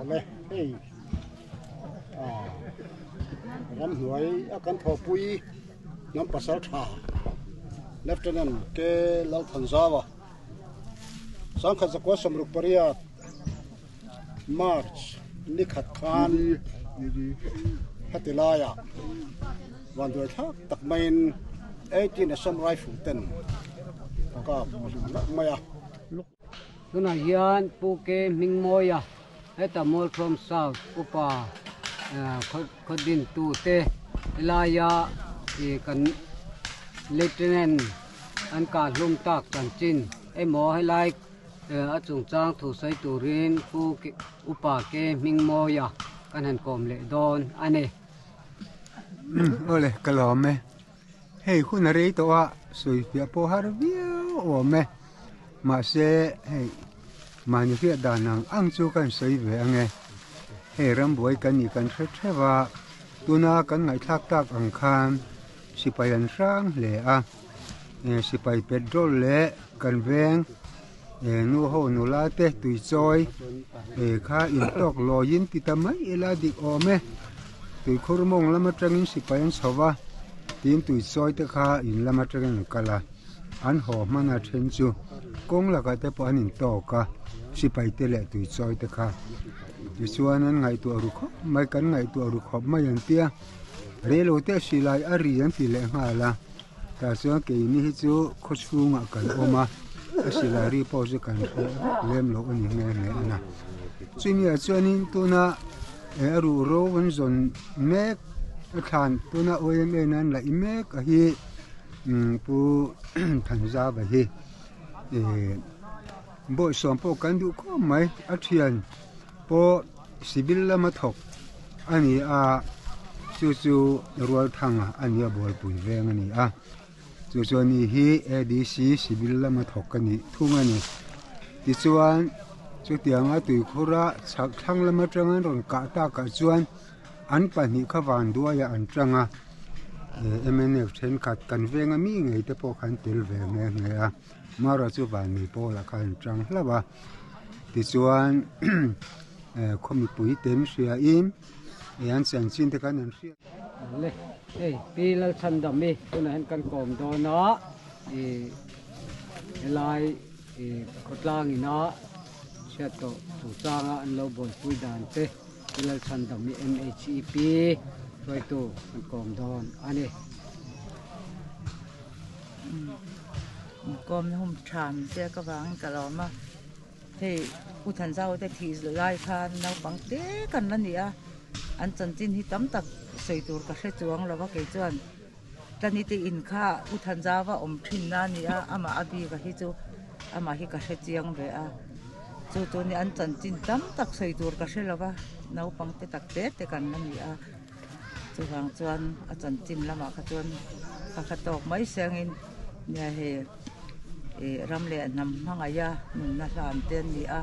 Awle hei ah ramhnuai a kan thawhpui hnam pasal tha Lieutenant K Lalthanzaua sangkhat zakua sawmruk pariat March ni khat khan heti laiah vanduai thlak tak maiin 18 Assam Rifle ten a kap hlum hlauh mai a. Tunah hian Pu Ke Hmingmawia heta Mualthawm South upa khawdintute helaia kan Lieutenant an kah hlum tak chanchin emaw helai A chungchang thu sawi turin Pu Upa Ke Hmingmawia kan han kawm leh dawn a ni. Awle ka lawm e. Hei hun a rei tawh a, sawi fiah pawh har viau awm e. Mahse hei mahni hriat dan ang ang chu kan sawi ve ang e. Hei rambuai kan nih kan hre theuh a, tuna kan ngaihthlak tak ang khan sipai an hrang hle a. Sipai petrol leh kan veng nu ho nula te tui chawi kha in tawk lawiin ti ta mai ila dik awm e tuikhur mawng lam atangin sipai an chho va tin tui chawi te kha in lam atangin an kal a an haw hman a then chu kawng lakah te pawh an in tawk a sipai te leh tui chawi te kha tichuan an ngaihtuah ru khawp mai kan ngaihtuah ru khawp mai an tia reilo te silai a ri an ti leh nghal a. Tah chuan keini hi chu khaw chhungah kan awm a, a silai ri pawh chu kan hre lem loh a ni nghe nghe a na. Chumi ah chuanin tuna eh a ruhro an zawn mek a thlan tuna OMA in an laih mek a hi umm pu Thanzava hi eh bawihsawm pawh kan duh khawp mai a thian pawh civil lama thawk a ni a chu chu Rualthanga a ni a bualpui veng a ni a chu chuan ni hi A_D_C civil lama thawk a nih thung a ni tichuan chutianga tuikhura chhak thlang lam atanga an rawn kah takah chuan an pahnih kha vanduaiah an tang a M_N_F thenkhat kan venga mi ngei te pawh kha an tel ve nghe nghe a amaherawhchu vanni pawlah khan an tang hlauh a. Tichuan khaw mipui te an hria in eh an chanchin te khan an hriat. Le hei Pi Lalchhandami tunah hian kan kawm dawn a ih helai ih khawtlang ina chhiat tawh chungchanga an lo buaipui dan te Pi Lalchhandami MHEP hruaitu kan kawm dawn a ni. Kawm na hum tha min pek avangin ka lawm a, hei U Thanzau te thih lai khan naupang te kan la ni a, an chanchin hi tam tak sawi tur ka hre chuang lo va kei chuan Tlani te in kha U Thanzau a awm thin na a ni a, amah a bik a hi chu amah hi ka hre chiang ve a, chu chu ni an chanchin tam tak sawi tur ka hre lo va, naupang te tak te te kan la ni a. Chuvang chuan a chanchin lamah kha chuan ka kha tawk mai sengin nia hei ih ram leh hnam hmangaih a nunna hlan te an ni a,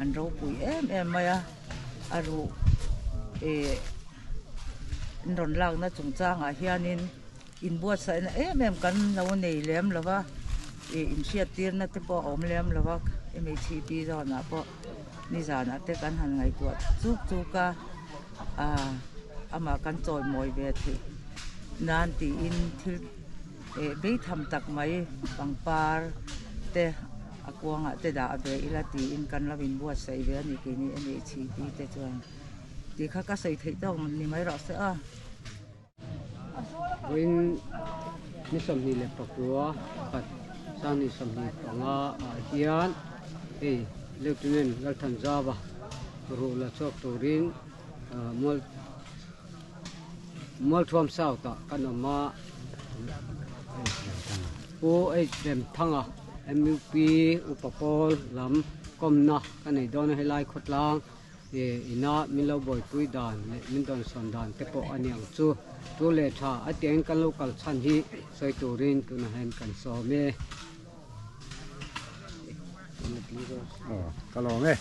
an ropui em em mai a, a ruh ih an rawn lakna chungchangah hianin inbuatsaihna em em kan lo nei lem lo va, ih inhriattirna te pawh a awm lem lo va MHP zawnah pawh. Nizanah te kan han ngaihtuah chuk chuk a, ah amah kan chawimawi ve theih nan tiin thil eh beitham tak mai pangpar te a kuangah te dah ve ila tiin kan lo inbuatsaih ve a ni keini a nih chhi te chuan tih kha ka sawi theih tawk ni mai rawh se aw. Vawiin ni 25 pakhat sang ni 25 ah hian hei Lieutenant Lalthanzava ruh la chhuak turin mual Mualthuam South ah kan awm a Pu H Remthanga MUP Upa Pawl lam kawmna ka nei dawn a helai khawtlang. Ina min lo buaipui dan leh min dawnsawn dan te pawh a ni ang chu. Tu leh tha a tiangin kan lo kal chhan hi sawi turin tunah hian kan sawm e. Aw, ka lawm e.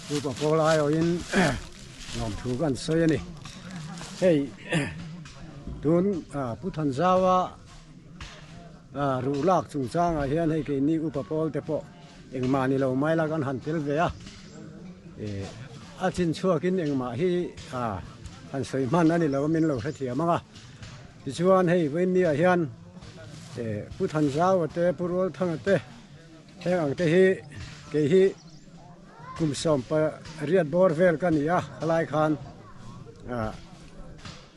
Pu Papawl aiawhin lawmthu kan sawi a ni. Hei tun Pu Thanzaua ruh lak chungchangah hian hei keini Upa Pawl te pawh engmah ni lo mai la kan han tel ve a. a chin chhuakin engmah hi han sawi hman a ni lo a min lo hrethiam ang a. Tichuan hei vawiinniah hian Pu Thanzaua te Pu Rualthanga te heng ang te hi kei hi kum 18 bawr vel ka ni a khalai khan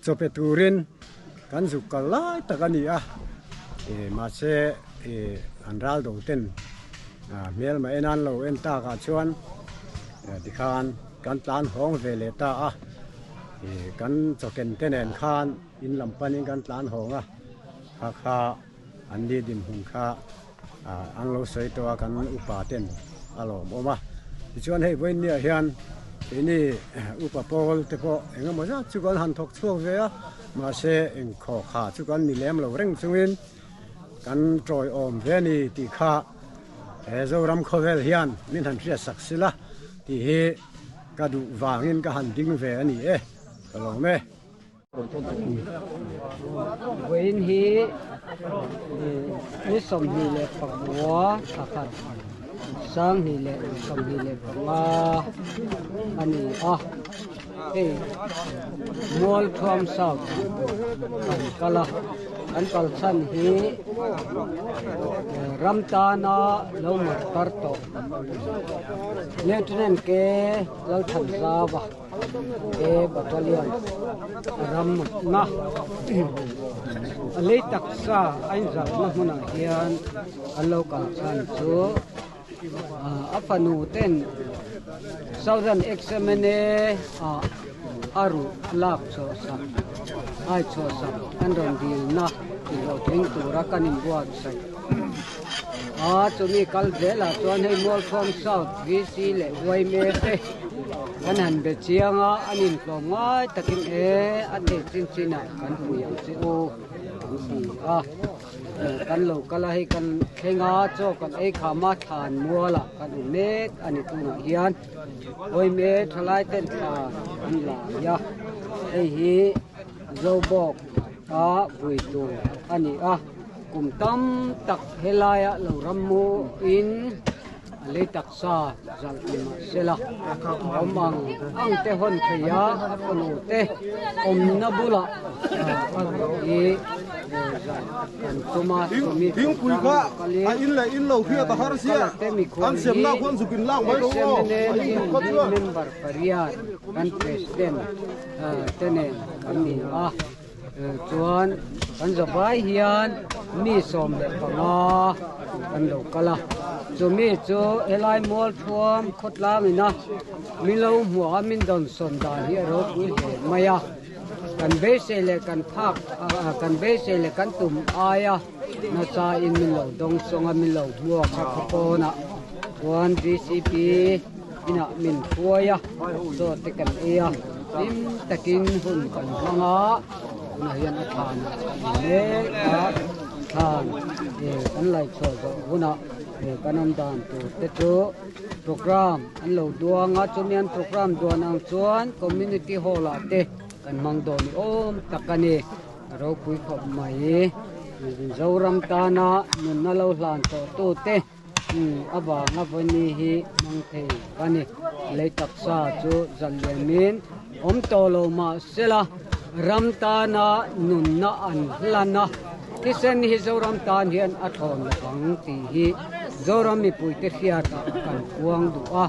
chawpe turin kan zuk kal lai tak a ni a mahse an ral do ten hmelma en an lo en tak ah chuan tikhan kan tlan hawng ve leh ta a kan chawken te nen khan in lam panin kan tlan hawng a kha kha an ni dinhmun kha an lo sawi tawh a kan upa ten a lawmawm a tichuan hei vawiinniah hian keini upa pawl te pawh eng emaw zat chu kan han thawk chhuak ve a mahse engkhaw kha chu kan ni lem lo reng chungin kan tawiawm ve a ni tih kha he Zoram khawvel hian min han hriat sak sila tih hi ka duh vangin ka han ding ve a ni e ka lawm e. Vawiin hi ni 29 thla khat 2025 a ni a, hei Mualthuam South kan kal a, kan kal chhan hi ram tana lo mar tar tawh Lieutenant K Lalthanzava. He battalion ram na a lei taksa a inzalhna hmunah hian an lo kal chhan chu a fanu ten Southern XMNA ah a ruh lak chhuah sak ai chhuah sak an rawn dilna tihhlawhtling tura kan inbuatsaih a chumi kal zelah chuan hei Mualkhawm South VC leh Uaime te Kan han be chiang a, an intlawm ngai takin e a theih chin chinah kan pui ang che u an ti a. Kan lo kal a, hei kan thleng a, chaw kan ei kham a, thlan mualah kan awm mek a ni tunah hian. Awime thalai ten thla an lai a, hei hi Zobawk a vui tur a ni a, kum tam tak helaia lo ram muin A lei taksa zalh ni mah sela, awm ang ang te hawn thei a, a fanu te awmna bulah a ruh hi zalh kan tum a, chumi chungchang lo kalin kala te mikhual hi XMNA member pariat kan president te nen kan ni a. Chuan kan zavai hian mi 15 kan lo kal a, chumi chu helai mualthuam khawtlang ina min lo hmuh a min dawn sawn dan hi a ropui hle mai a, kan beisei leh kan phak kan beisei leh kan tum aia nasa in min lo dawng sawng a min lo hmuak a khawpawnah chuan VCP inah min hruai a chaw te kan ei a. Hlim takin hun kan hmang a, tunah hian a thlan a ni mek a, thlan kan laihchhuah zawh hunah kan awm dan tur te chu programme an lo duang a, chumi an programme duan ang chuan community hall ah te kan hmang dawn ni awm tak a ni, a ropui khawp mai. Zoram tana nunna lo hlan tawh tu te. A vanga vawini hi hmang thei a ni. Lei taksa chu zaliamin awm tawh lo mah sela ram tana nunna an hlan a, thisen hi Zoram tan hian a thlawn lo ang tih hi Zoram mipuite hriatah kan puang duh a.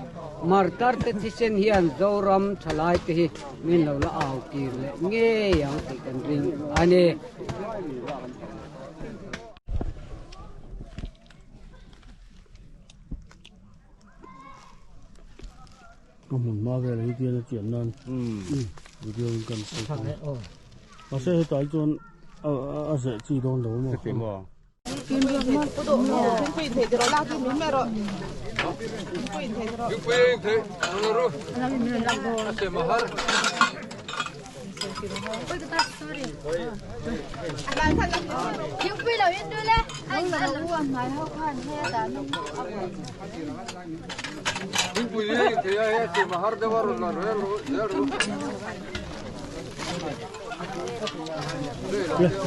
Martar te thisen hian Zoram thalaite hi min lo la au kir leh ngei ang tih kan ring a ni. Ka hmun hma vel hi tian a chian nan video in kan sawi thung mahse hetah hi chuan a zeh chi dawn lo maw.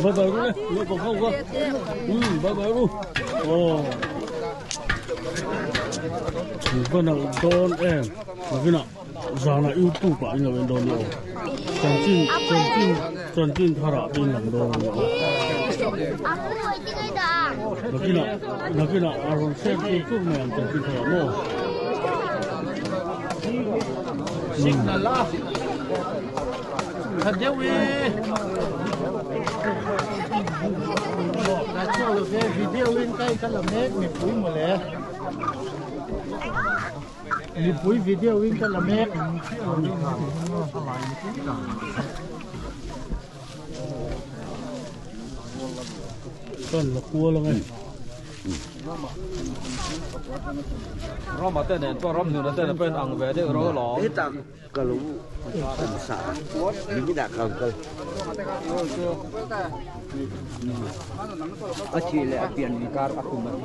Bye bye ru le, le ko ko. Bye bye ru. Oh. Ba na don em. Mavina. Zanah youtube ah in lo en dawn nia aw. Chanchin chanchin chanchin tharah te in lang dawn ania aw. Nakinah nakinah a rawn share tur tur mai ang chanchin tharah maw. Signal a tha deuh i video in kai ka la mek mipui mawle. Mipui video in ka la mek. Kan la kual ang e. Rama te nen chuan ramhnuna te nen pawhin ang ve deuh ro alawm. Hetah ka lo an sa a, niminah ka ang kal. A thih leh a pian inkar a kum a ni.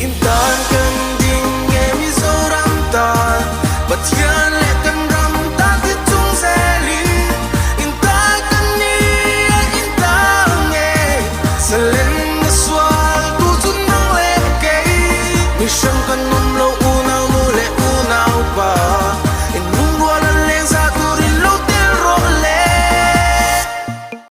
In tan kan.